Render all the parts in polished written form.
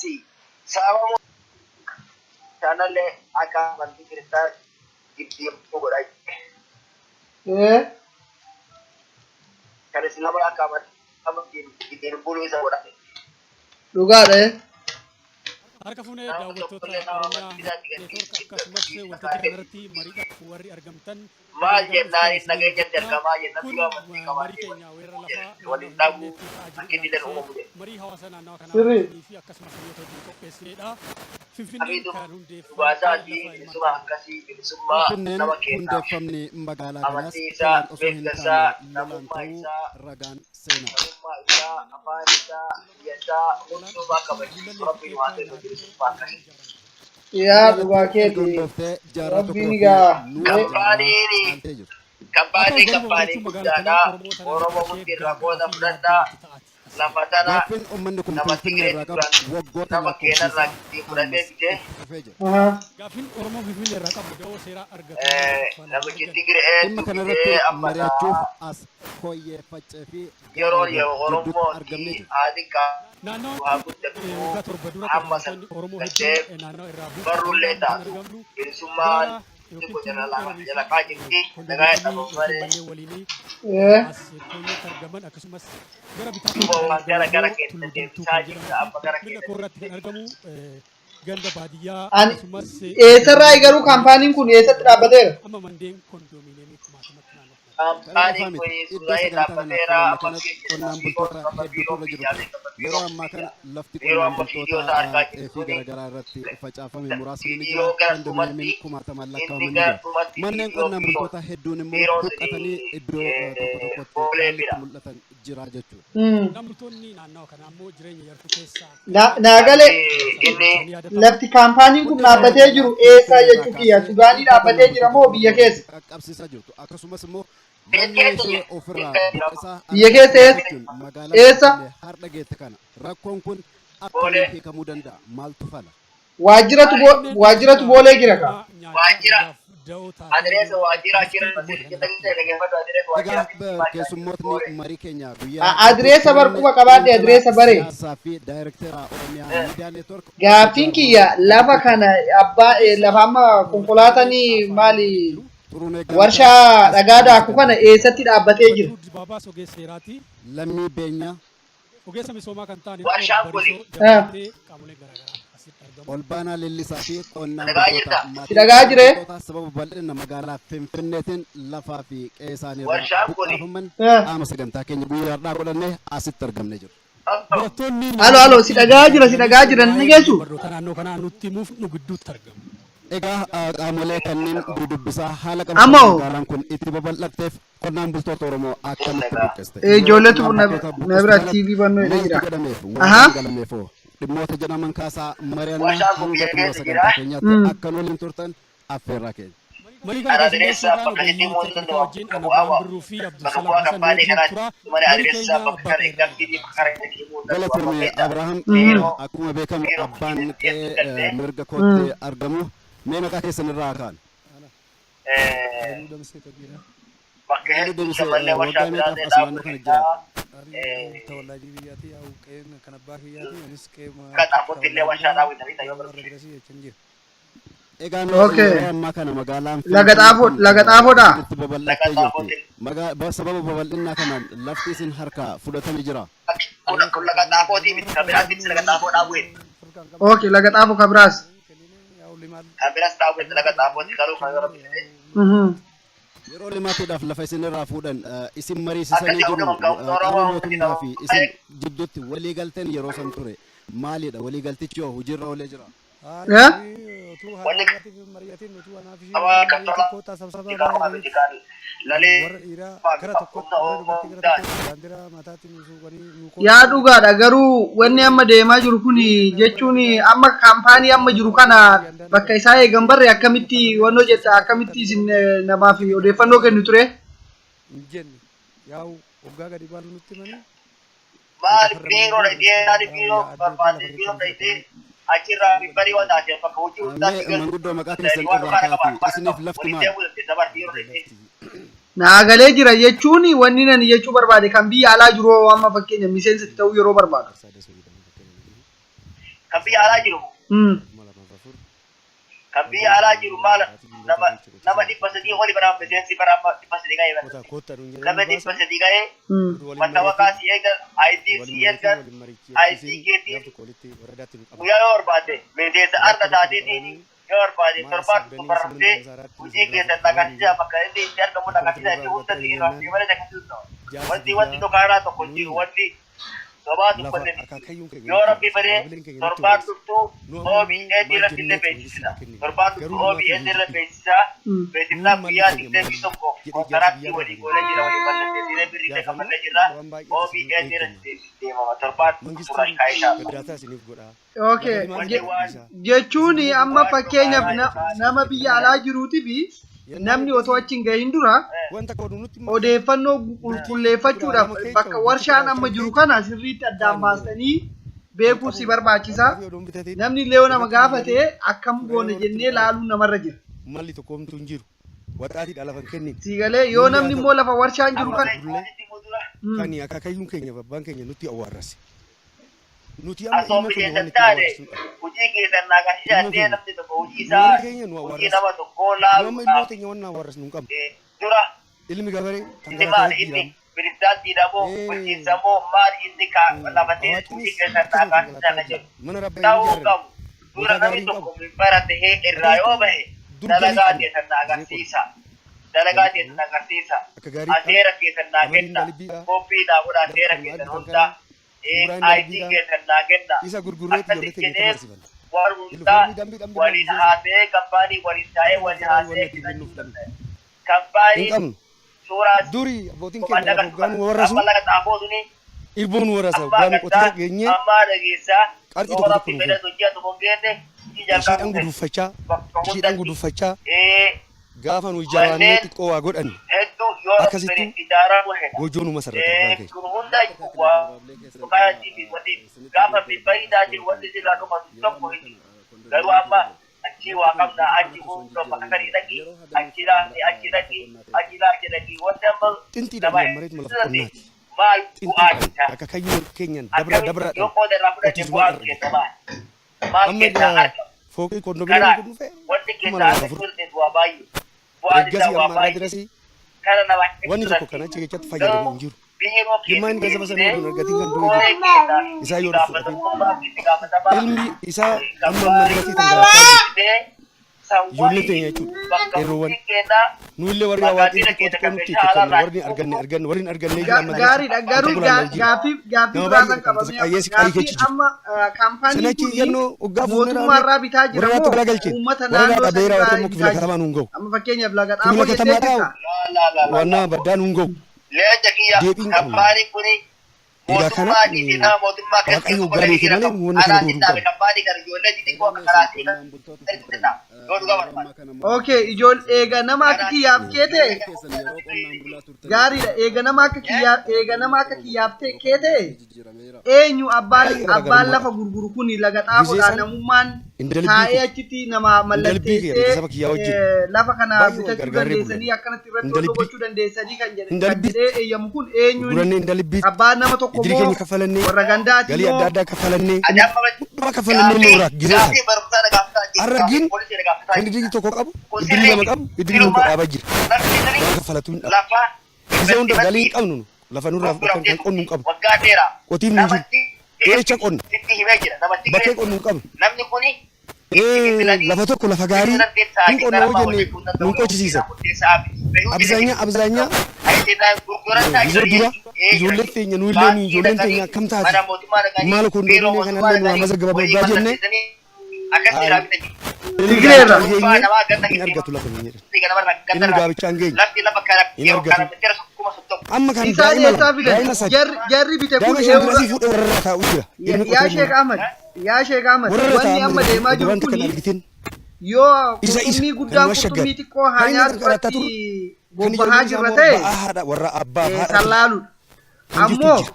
Asii sababa kanallee akka amantii kiristaanaa jijjiiruu godha. Kan islaama akka amantiin ittiin buluu isa godha. Dhugaadha. Harka fuunee Nama daawwattoota tokkollee nama Oromiyaa amantii isaatti Neetwoork gadi akkasumas waltajjii kanarratti mariidhaaf warri argamtan maal baga jennaan dhuftan nageenya isiniin jenna. argamaa jennaan Kun yoo amantii marii qabaatee keenya weerara lafaa waliin naannoo dhabuu Finfinneetti ta'aa jiru akka inni ilaalchisee uumamu jedhe. Marii hawaasa naannawaa kanaa Sirrii. wajjinii fi akkasumas hayyoota wajjin qopheessinedha. Finfinneen Amiitu kan hundeeffamte dhugaasaatii lafa ilmaan bilisummaa akkasii bilisummaa Finfinneen nama kennaaf. Hundeeffamni magaalaa kanaas Amantii isaa, tolaan osoo hin mirga isaa, taane lolaan namummaa ta'uu isaa, ragaan seenaa. namummaa isaa, afaan isaa, biyya isaa hundumaa kabachiisu Rabbiin waan ta'eef bilisummaa akkasii. Yaa dhugaa Magaalattiin erga keeti. hundooftee jaarraa Rabbiin tokkoo fi egaa. nuusa jaarraa Kampaaniin caaltee jirti. kampaanii Haa ta'u garuu kampaanii babal'achuu magaalaa kanaa guddaadha. Oromoota naannoo Oromoo ishee hundi irraa gaaga'aa qooda fi fudhadhaa. yaaddoo itti ta'aati as Lafa tana Gaaffiin uummanni kun nama Finfinnee Tigree irraa duraan qabu waggoota nama keenarraa lakkoofsisaa itti fudhatee ammas bitee itti fufee jira. Gaaffiin Oromoo Finfinnee irraa qabu da'oo seeraa argatu fala namichi arganne. Tigree Dhimma kanarratti bitee amma mari'achuuf as Kooyyee Faccee fi yeroo Gaara yeroo gidduutti Oromooti argamnee jirra. haati Naannawaa haa guddatu waggaa 7 dura hamma qonnaan bultoonni Oromoo gartee hedduun naannoo irraa barruullee buqqa'uudhaan kan taatu argamnu bilisummaan gaara yookiin xiqqoo tulluu jala Erarii fi jalaqaa jirti nagaa dhabu kondominiyeemii yookiin malee manneen waliinii as Kooyyeetti argaman, akkasumas gara bitaatti duuba kan waan argamu gara gara immoo keessa Tulluu Damtuu deebisaa kan jirta jedhamuu amma fi gara mirga keessa koorratti kan argamu ganda baadiyyaa Ani akkasumas eessarraa garuu kaampaaniin kun eessatti dhaabbateera? amma manneen kondominiyeemii kumaatamatti naannoo kanatti. Kana qofaa Kaampaaniin miti, kun iddoo Suudaanii sagantaa kanaaf dhaabbateera filanne amma kanatti keessa qonnaan biiroo bultoota amma hedduutu biiroo irra jiru biyyaa ture. amma Yeroo biiroo ammaa kana biyyaa lafti yeroo qonnaan amma viidiyoo bultoota isaa argaa jirtu xeefii kuni garaagaraa irratti facaafame muraasni ni jira. viidiyoo gara Kondominiyeemiin dhumatti kumaatamaan inni lakkaa'aman ni gara jira. dhumatti Manneen viidiyoo qonnaan biiroo bultoota hedduun immoo biiroon huqqatanii iddoo tokko tokkotti boolee haalli itti bira mul'atan jira jechuudha. Qonnaan bultoonni naannawa kanaa immoo jireenya yartuu keessaa Naa galee inni isaanii yaadatama. Lafti kaampaaniin kun Hundeeffama dhaabbatee magaalaa jiru eessa Finfinnee irraa jechuu kiyya? kaasee Sudaanii dhiibbaa dhaabbatee qonnaan jira bultoota moo biyya Oromoo keessa? qaqqabsiisaa jirtu. Akkasumas immoo biyya manneen keessa ishee jiru ofirraa jira buqqisaa Biyya harka keessa eessa? gochuun magaalaa Eessa? Finfinnee har'a geette kana rakkoon kun boolee akkamiin hiikamuu danda'a? Maaltu fala? Waajjiratu Finfinneen waajjiratu teessuma boolee jira kaa. namaa nyaachaa waajjira dhugaaf da'oo taatee adireesa yeroo waajjira jirti achirra dhimmoota sirrii kanarratti. keessatti dhaggeeffatu adireesa waajjira Egaa keessummootni boolee marii keenya guyyaa har'aatiif Adireessa filanne barquma qabaadhe xiinxalaa adireessa bare. siyaasaa fi daayirektera Oromiyaa Miidiyaa Neetwork obbo Gaaffiin Jawaar kiyya Mohaammed lafa gidduutti kana abbaa lafa amma Odeessa toora konkolaataan Finfinnee xaafaa maali waliin jiru. Xurunee Gamtaa warshaa as dhagaa qaama daaku kana sagantaa keenya eessatti dhaabbatee jira? Badduu Dibaabaas ogeessa seeraati. Lammii Beenyaa Ogeessa misoomaa kan ta'an Hirphoo warshaan kuni Barisoo dabalatee qaamoleen garaagaraa asitti argamu. Olbaanaa Leellisaa fi qonnaan dhagaa bultoota jirta Si maatii dhagaa qonnaan jiree? bultoota sababa bal'ina magaalaa Finfinneetiin lafaa fi qe'ee isaanii irraa warshaan kuni buqqaafaman qaama sagantaa keenya guyyaa har'aa godhannee asitti argamnee jirra. Barattoonni Alo naannoo alo, si fi dhagaa jira, si dhagaa dargaggeessi jira, ni waa'ee manneen dhageessu? barnootaa naannoo kanaa nutti himuuf nu gidduutti argamu. Egaa qaamolee kanneen dudubbisaa haala qabatamaa Ammoo magaalaan kun itti babal'atteef qonnaan bultoota Oromoo akkamitti dhagaa buqqiste? Yoo Ijoolleetu qonnaan na bultoota na buqqiste bira kanatti TV bannoo hidhee maaltu jira. godhameef? Ahaa. Waadaan galameefoo? Dhimmoota jedhaman kaasaa mari'annaa warshaan kun hanga biyya xumura keessa jira sagantaa keenyaatti akka nu waliin turtan affeerraa keenya. Marii kana adireessa keessummeessuudhaan bakka itti ogeeyyii himuun teeknikaa danda'u wajjin bakka Ana bu'aa Birhaan Birruu fi bakka Abdulsalaam bu'aa Hasan kampaanii wajjin kanaati tura. mana Marii adireessa keenya bakka abbaa kana qeerraa eeggamtii bakka kana itti himuu danda'u amma Galatoomii keessa Abrahaam, biiroo akkuma beekamu biiroo abbaan keessa qe'ee galtee mirga kootti argamu. Mee maqaa keessan irraa haa kaanu. Haayiluu Damsee Tabiidha. Bakka Haayiluu hedduu Damsee, shamallee warshaa waggaa meeqaaf biraallee as naannoo dhaabuu kana danda'a. jiraattu? Ani tawallaajii biyyaati. Yaa'u qe'een kan abbaa kiyyaati. Anis qe'ee Akka xaafotti illee warshaa tawallaajii dhaabuu danda'a yoo warra barbaade. birasii jechan jira. Egaa mee yeroo ammaa kana magaalaan Laga Finfinnee xaafoo kun laga xaafoodha. itti Laga babal'attee jirti. xaafotti Sababa babal'innaa kanaan lafti isin harkaa fudhatame jira. Kun kun laga xaafootii miti, kan biraattis laga xaafoo dhaabuu heddu. Okay, laga xaafoo kan biraas. Kan biraas dhaabuu heddu laga xaafooti garuu kan yeroo bitate. Yeroo limaatiidhaaf lafa isin irraa fuudhan isin mariisisanii Akkasii jiru. hunda kan Qaama Oromoo mootummaa fi isin jidduutti waliigalteen yeroo san ture maalidha? Waliigaltichi hoo hojiirra oolee jira? Eh? Wanni qabaa kan tola qaama miti kan lalee humna Oromoo hundaati. Yaa dhugaadha, garuu wanni amma deemaa jiru kun jechuun amma kaampaanii amma jiru kana bakka isaa eegan barre akkamitti wannoo jetta, akkamitti isin namaaf odeeffannoo kennu ture? Hin jenne, yaa'u waggaa gadi baanu nutti himanii. Maal biiroo dhaqee yaadi biiroo barbaadde biiroo dhaqee achirraa mimbarii waan taate bakka hojii hundaatti Mee manguddoo, maqaa keessan waan irraa kana kaati. qaba Isiniif lafti waliin maali? deemuu dandeessa bar biiroo dhaqee. Naa galee jira, jechuun wanni nani jechuu barbaade kan biyya alaa jiru amma fakkeenya miseensa itti ta'uu yeroo barbaadu. Kan Kan biyya alaa jiru kan biyya alaa jiru maal nama 300 oli bara miseensi bara 300 ga'ee bara. Nama 300 ga'ee mattawaqaa si eegan, ID si eegan, ID keetiin guyyaa yoo barbaadde miseensa arga taateetiin yoo barbaade torbaan tokko barraftee hojii keessan agarsiisa, bakka inni itti argamu agarsiisa, inni hunda si irraa malee agarsiisu. Wanti dhokaanaa tokko hin jiru, wanti sobaa tokko illee hin jiru. Yoo Rabbi fedhee torbaan dhuftuu OBN irratti illee beeksisna. Torbaan dhuftuu OBN irra beeksisaa. Beeksifnaa guyyaa 21 kontiraaktii walii goonee jira, walii mallatteessinee birrii illee kafallee jirra. OBN irratti deemama torbaan dhuftuu kaayishaa. Okay. Jechuun amma fakkeenyaaf nama biyya alaa jiruutii fi namni otoo achi hin gahin dura odeeffannoo qulqulleeffachuudhaaf bakka warshaan amma jiru kana sirriitti addaan baastanii beekuu si barbaachisa. Namni illee yoo nama gaafate akkam goone jennee laaluun namarra jira. Malli tokkomtuu hin jiru. Waxaatiidha lafa hin kennin. Si galee yoo namni immoo lafa warshaan jiru kana Kan akaakayyuun keenya abbaan keenya nutti awwaarrase. Nuti amma Asoo ilma keenya waan miseensa itti taane awwaarrasnu hojii keessan agarsiisa Ilma illee keenya. namni tokko hojii isaa Warri keenya nu hojii awwaarrase. nama tokkoo Nu amma ilmoo laaluudhaaf teenya waan awwaarrasnu hin qabnu. Dura Ilmi gabaree kan inni gara maal ta'e inni jiraama. pirezidaantiidha moo bulchiinsa moo maal inni lafatee hojii Hawaaxinis keessan akkasuma agarsiisa konkolaataa kan jira. jedhu Mana rabbaa hin ta'uu ijaarranne. qabu. Dura Mataa namni gaarii hin tokko qabu. minbara tahee irraa yoo bahe Dur galii dalagaa qabna. keessan Gisee qonna. agarsiisa. Dalagaa keessan agarsiisa. Akka gaariitti Aseera keessan naa qamadiin kenna. dalibbiidha. Koppii naa godhaa seera Lafa kan keessan argitan hundaa. kana suuraan ID dalibbiidha. keessan naa kenna. Isa gurgurreetti Akkasi ijoollee teenya jedhee tamarsifanna. waan hundaa Ilfoonni dambii dambii waliin barsiisa. haasa'ee kampaanii waliin taa'ee waliin Karaa haasa'ee wanna ittiin fixachuu kennuuf dhabne. danda'a. Hin Kampaaniin qabnu. suuraa Duri abbootiin keenya maallaqa lafa hoggaan nu warrasu amma laga xaafoo suni irboon nu warrasa amma hoggaan nu agartaa qotisa geenyee amma dhageessaa qarxii yoo tokko tokko Rabbi nu fedhe kennu. sochii tokko hin geenne hojii Ishiidhaan jalqabuu guduuffachaa bakka ishiidhaan hundatti guduuffachaa gaafa nu jabaannee manneen xiqqoo waa godhanne hedduu yoo Rabbi akkasittuu fedhe ijaaramuu hena. gojoo nu masarrata abbaan keenya. Kun hunda waa dhugaatii fi wanti gaafa bibbaayidaatiin wanti sirraa dhumatu tokko hin jiru. Garuu amma achii waa qabna, achi hunda bakka gadi dhaqi, achi laafni, achi dhaqi, achi laafi dhaqi, wanti amma Xintiidhaan nama mammareetuma lafa qonnaati. Maal bu'aan Xintiidhaan isaa? akaakayyuu keenyaan dabra Akkamitti yoo dabraadhaan qooda irraa fudhate qotiisuma bu'aan irra keessa maal? Maal Amma keessaa egaa argama? fooqii Karaa kondominiyeemiin kun dhufe wanti kuma keessaa lamaaf afur. argatu bu'aa baay'ee. Bu'aan isaa Ergasii waa amma irraa baay'ee. dirasii Kana nama wanni tokko kan achi keessatti fayyadame hin jiru. Biiroo Jimmaan keessa gaza sana deebisee oduu hin argatiin kan du'e koree jiru. keessaa Isaa itti yoo fudhatin. gaafatamummaa itti gaafatamaa Ilmi isaa amma amma dirasii tangalaataa jiru. Ijoollee teenya jechuudha. Bakka Qeerroowwan. hojii kennaa Nu illee warri hawaasni xiqqoo xiqqoo nutti kennu warri arganne arganne warri hin arganne iyyuu amma dirasii Gaariidha garuu itti bulaan jiru. gaaffii Nama biraasan baay'ee kan qabamee tasaqayyee si qarii gaaffii keessa jiru. amma kaampaaniin Sanachi kun iyyannoo hoggaa fuunee mootummaa irraa bitaa jira warra moo gala galche uummata warra naannoo dhabeera sanirraa waan immoo bitaa kifila jira? katamaa nuun ga'u. Amma fakkeenyaaf laga Kifila xaafoo jettee katamaa jirta. taa'u waan baddaa nuun ga'u. Leenca kiyya Deebiin qabna. kampaaniin kuni Egaa kana mootummaa dhiisinaa mootummaa Waaqayyo hoggaa beeke malee wanni kana Alaatiin godhuu hin dhaabe qabu. kampaanii kana ijoollee xixiqqoo akka karaatiin yoo dhugaa barbaade. Okay, ijoollee eega nama akka kiyyaaf kee ta'e gaariidha. Eega nama akka kiyyaaf kee ta'e eenyu abbaan Baay'ee abbaan garaagarummaa lafa qaba. gurguru kuni laga Gisee xaafoodha san namummaan indalbii taa'ee kiyya achitti nama indalbii kiyya mallatteessee saba kiyyaa wajjin lafa kana baay'ee wal bitachuu gargaarree dandeessanii bulan. akkanatti irratti hojii Indalbii gochuu dandeessanii kan jedhe kan indalbii jedhee eeyyamu kun eenyu inni? gurgurannee indalbii Abbaan nama tokko idirii moo keenya kafalannee warra gandaati galii adda moo addaa kafalannee Ani amma hundumaa kafalannee gaaffii nurraa gisee san. gaaffii barumsaa na gaaffataa jirtu Har'a gaaffii gin poolisii na gaaffataa kan jirtu. idirii tokko qabu Kun idirii sirrii lama qabu idirii tokko sirumaa dhaabaa jira. namni sirrii Waan kaffalatu hin dhabu. lafa Gisee hunda galii hin investimentii qabnu nu lafa nurraa fudhatan kan qonnu hin qabnu. waggaa dheeraa Qotiin nu jiru. namatti Qeecha qonna. sitti himee jira namatti Bakkee qonnu hin qabnu. Namni kuni Lafa tokko lafa gaarii hin qonna yoo jenne nun qochisiisan. Abzaanya abzaanya yeroo dura ijoolleen teenya nu illee nu ijoolleen teenya akkam taate maal kondominii kanallee nu haa gaba hoggaa jenne Tigireerra. hin argatu lafa hin jedhan. Ilmi gaabichaa hin geenye hin argatu. Amma kan Isaan daa'ima eessaa lama fidan? daa'ima sadi Jarri bite kun daa'ima shan eewura dirasii fuudhee warra irraa taa'u jira. Ilmi yaa qotee Sheek bulaa Ahmad, yaa Sheek Ahmad, warra irra wanni taa'u amma deemaa jiru wanta kana kuni argitin yoo isa isa qurxummii kan guddaan nu ashaggan qurxummii xiqqoo haa kan inni nyaatu qarqarataa irratti turu kan bobbahaa ijoolleen isaa jirra immoo ta'e ba'aa haadha warra abbaa fi haadha ture sallaaluudha. kan jirtu Ammoo jira.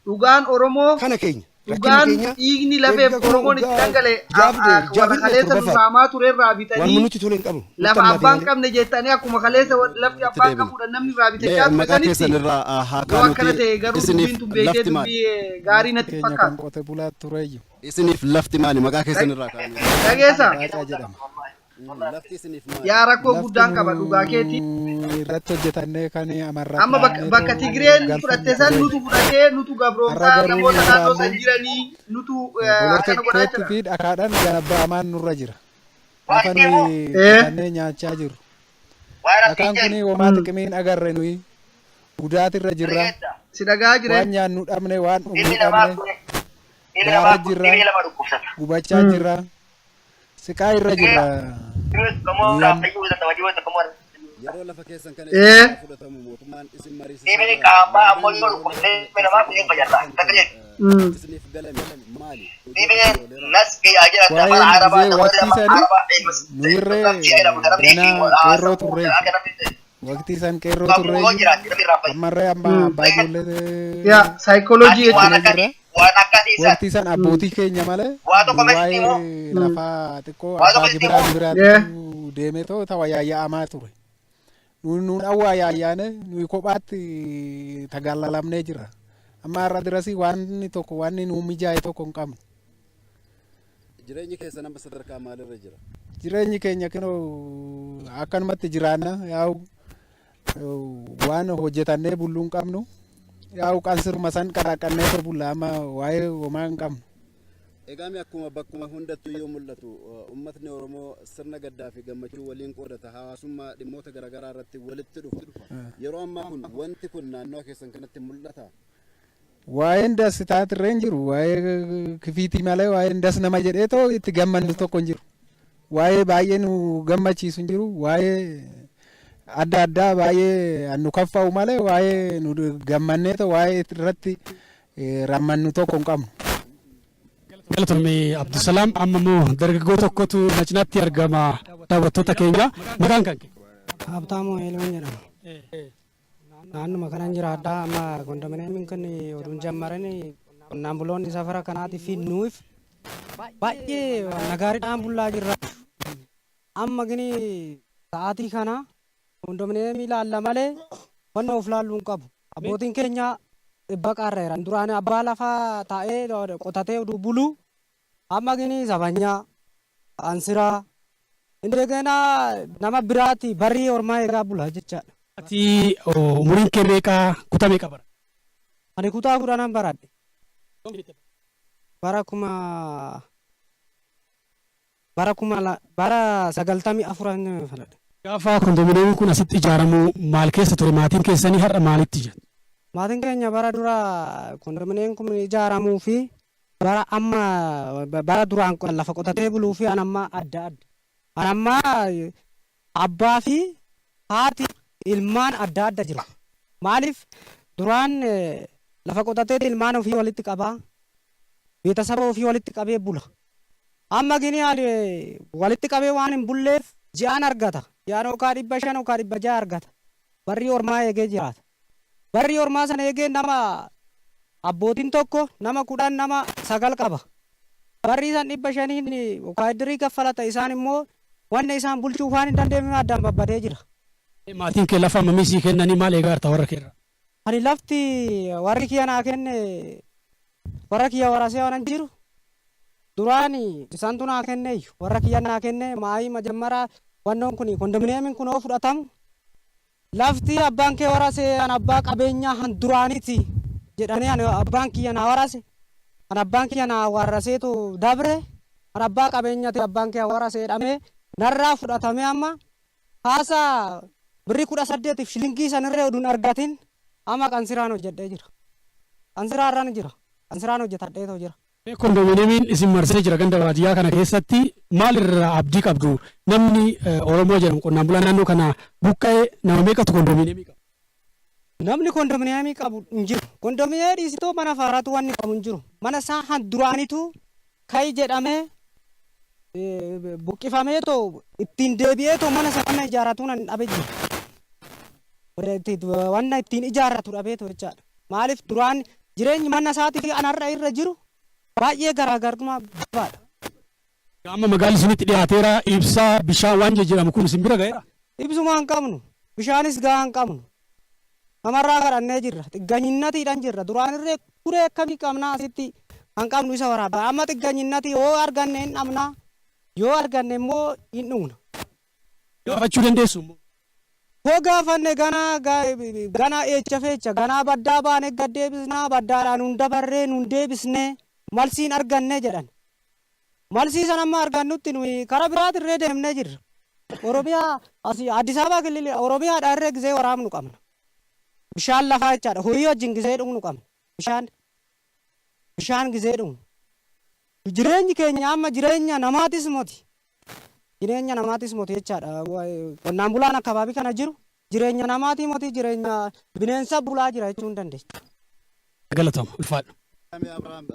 dhugaan Oromoo Kana keenya Rakkinni Dhugaan keenya dhiigni lafeef erga kun Oromoon itti waggaa dhangale ja'a fide warra ja'a kaleessa nu torbaffaadha. saamaa turerraa Waan bitanii nuti tole hin qabnu. Nutti lafa hammaate abbaan malee. qabne jettanii akkuma kaleessa lafti Itti abbaan deebina. qabuudha namni irraa Mee bitachaa ture maqaa sanitti keessan irraa haa yoo akkana kaanuti ta'e garuu isiniif dubbiin tun beektee lafti maali? dubbii gaarii Lafti natti keenya kan fakkaatu. qote bulaa tureeyyu. Isiniif lafti maali? Maqaa keessan irraa kaanu. Dhageessaa? Baacaa jedhama. Lafti isiniif maali? Yaa rakkoo Lafti guddaan qaba dhugaa keetii. nu irratti hojjetannee kan Amma bakka bakka amarratnee Tigreen galfannu fudhatte san tureeyyu. nutu fudhatee nutu Har'a gabroomsaa garuu namoota naannoo san ilaallu jiranii nutu akkana godhaa bolokkeetti jira. fi dhakaadhaan ganabba'amaan nurra jira. Lafa nuyi Eh. qotannee nyaachaa jirru. Dhakaan kun homaa xiqimiin agarre nuyi gudaatirra jirra. Si dhagaa jire. Waan nyaannu dhabne, waan dhugnu dhabne, gaara jirra, gubachaa jirra, siqaa irra jirra. Guyyaan Yeroo lafa keessan kana Eh. isin fudhatamu mootummaan isin mariisisaa jira. Waadaan yeroo lafa keessan isiniif galame maali? Hojiirra ooleera. Waa'een gisee waqtii sanii nuyirree ganaa qeerroo turreeyyu. Waqtii san qeerroo turreeyyu. Ammarree amma abbaa ijoollee Yaa saayikooloojii kana jechuudha. jira. Waqtii san abbootii keenya malee waa'ee lafaa xiqqoo abbaa gibiraa gibiraatu deemee too tawa yaaya'amaa ture. Nuun awwaa yaayyaane nuyi kophaatti tagaallalamnee jira. Amma har'a dirasii waan tokko waan nu mijaa'e tokko hin qabnu. Jireenyi keessan amma sadarkaa maalirra jira? Jireenyi keenya kinoo akkanumatti jiraanna yaa'u waan hojjetannee bulluu hin qabnu yaa'u qansiruma san qaraqqannee bulla amma waa'ee homaa hin qabnu. Egaa mi akkuma bakkuma hundattuu yoo mul'atu uummatni Oromoo sirna gaddaa fi gammachuu waliin qoodata hawaasummaa dhimmoota garaagaraa irratti walitti dhufa. Yeroo ammaa kun wanti kun naannoo keessan kanatti mul'ata. Waa'een das taatirree hin jiru, waa'ee kifiitii malee waa'een das nama jedhee too itti gammannu tokko hin jiru. Waa'ee baay'ee nu gammachiisu hin jiru, waa'ee adda addaa baay'ee nu kaffa'u malee waa'ee nu gammannee too waa'ee irratti rammannu tokko hin qabnu. Galatoomii Abdusalaam. Amma immoo dargaggoo tokkotu na cinaatti argama daawwattoota keenya. Maqaan kan kee? Habtaamuu Eeloon jedhama. Naannuma kanan jiraadha. Amma kondominiyeemiin kun oduun jammaran qonnaan buloonni safara kanaatiif fi nuuf baay'ee nagaariidhaan bullaa jirra. Amma gini sa'aatii kana kondominiyeemii ilaalla malee wanna of laalluu hin qabu. Abbootiin keenya dhibba qaarreera. Duraan abbaa lafaa taa'ee qotatee oduu bulu amma gini sabanyaa, ansiraa, እንደገና nama biraati barrii ormaa eegaa bula jechaadha. Ati umuriin kee meeqa, kutaa meeqa bara? Ani kutaa 10n baradhe. Bara 94n baradhe. Gaafa kondominiyeemiin kun asitti ijaaramu maal keessa ture maatiin keessanii, har'a maalitti jira? Maatiin keenya bara dura kondominiyeemiin kun ijaaramuu fi bara amma bara duraan lafa qotatee buluu fi an amma adda adda. An amma abbaa fi haati ilmaan adda adda jiru. Maaliif duraan lafa qotatee ilmaan ofii walitti qabaa, beetasaba ofii walitti qabee bula. Amma gini ani walitti qabee waan hin bulleef ji'aan argata. Ji'aan yookaan 500 yookaan 600 argata. Barri ormaa eegee jiraata. Barri ormaa sana eegee nama abbootiin tokko nama 10 nama 9 qaba. Barri isaan 500n yookaan iddirii kaffalata, isaan immoo wanna isaan bulchuu waan hin dandeenye addaan babbadee jira. Maatiin kee lafa hammamii sii kennanii, maal eegaa jirta warra keerraa? Ani lafti warri kiyya naa kenne warra kiyya warasee waan jiru duraan isaantu naa kenne, warra kiyya naa kenne. Maayii majammaraa wannoon kun kondominiyeemiin kun yoo fudhatamu lafti abbaan kee warasee an abbaa qabeenyaa han duraaniiti jedhanii ani abbaan kiyya naa warase, an abbaan kiyya naa waraseetu dabre, an abbaa qabeenyaati abbaan kiyya warase jedhamee narraa fudhatamee amma haasaa birrii 18f shilingii sanirree oduun argatin amma qansiraan hojjedhee jira. Qansiraarraan jira. Qansiraan hojjetadheetoo jira. Kondominiyeemiin isin marsee jira ganda baadiyyaa kana keessatti, maal irraa abdii qabdu? Namni Oromoo jedhamu qonnaan bulaa naannoo kana buqqa'ee nama meeqatu kondominiyeemii qaba? Namni kondominiyeemii qabu hin jiru. Kondominiyeemii dhiisitoo mana faaratu wanni qabu hin jiru. Mana isaa han duraanitu ka'i jedhamee buqqifameetoo ittiin deebi'eetoo mana sana ijaarratu nan dhabe jira. Wanna ittiin ijaarratu dhabeetoo jechaadha. Maaliif duraan jireenyi mana isaatii fi anarra irra jiru Baay'ee garaagarummaa jabaadha. Amma magaalli isinitti dhiyaateera, ibsaa, bishaan waan jijjiiramu kun isin bira ga'eera. Ibsuma hin qabnu, bishaanis gahaa hin qabnu. Namarraa kadhannee jirra. Xigganyinnatiidhaan jirra. Duraan irree kuree akkamii qabnaa asitti kan qabnu isa waraabaa. Amma xigganyinnati yoo arganne hin dhabnaa, yoo arganne immoo hin dhugna. Gaafachuu dandeessu immoo. Hoo gaafanne ganaa ganaa eecha feecha ganaa baddaa baane gad deebisnaa, baddaadhaan nun dabarree nun deebisnee malsiin arganne jedhan. Malsii sana amma argannutti nuyi karaa biraatirree deemnee jirra. Oromiyaa asii Addis Ababa kilili Oromiyaadhaa irree gizee waraabnu qabna. Bishaan lafaa jechaadha. Horii wajjin gizee dhugnu qabna. Bishaan gizee dhugnu. Jireenyi keenya amma jireenya namaatis moti. Jireenya namaatis moti jechaadha. Qonnaan bulaan akkabaabii kana jiru jireenya namaatii moti, jireenya bineensa bulaa jira jechuu hin dandeenya. Galatama, ulfaadha. Abrahaam.